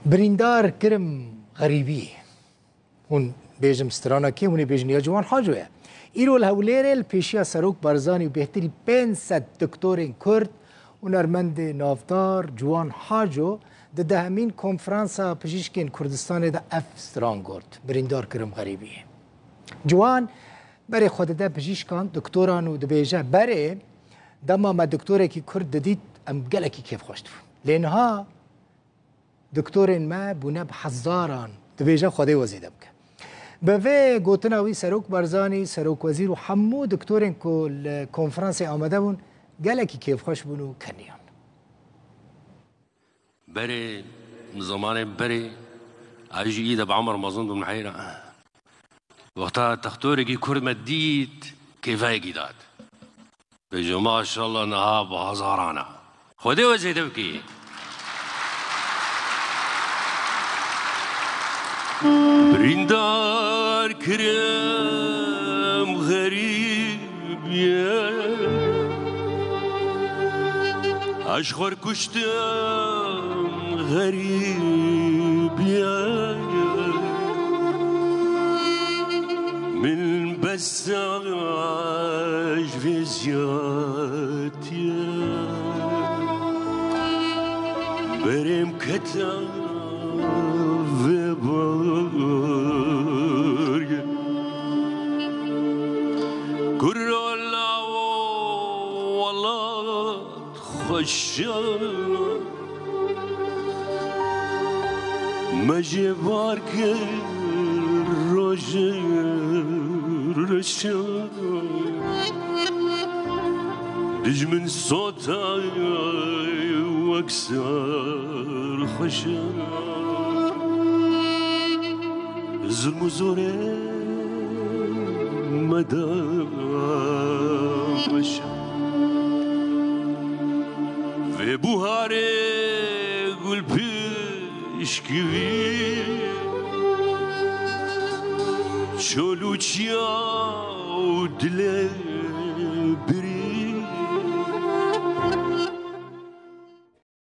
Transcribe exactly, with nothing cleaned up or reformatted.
Birîndar kirim xerîbî. Hûn bêjim strana kê, hûn ê bêjin ya Ciwan Haco ye. Îro li Hewlêrê li pêşiya Serok Barzanî û bêhtirî pênc sed doktorên Kurd, hunermendê navdar Ciwan Haco di dehemîn Konferansa Pijîşkên Kurdistanê de ev stran got, Birîndar kirim xerîbiyê. Ciwan berê xwe dide pijîşkan, doktoran û dibêje, berê dema me doktorekî Kurd didît, em gelekî kêfxweş dibûn. Lê niha doktorên me bûne bi hezaran, dibêje Xwedê we zêde bike. Bi vê gotina wî Serok Barzanî, Serokwezîr û hemû doktorên ku li konferansê amade bûn, gelekî kêfxweş bûn û keniyan. Berê, zimanê berê, ez jî î de bi emir mezin bûm heyra. Wexta textorekî Kurd me dît, kêfayekî dat. Bêje maşallah niha bi hezaran e. Xwedê we zêde bike. Birîndar kirim xerîbiye. Ez xwe kuştim xerîbiye. Min bes ji vê ziyatiye. Berê min kete vê barê. Kuro lawo welat xweş e. Me jê bar kir rojê reşa. Dijmin sota wek serxweşa. Zulm û zorê me da weşa. Vê buharê gul pişkivî, çol û çiya û dilê birî.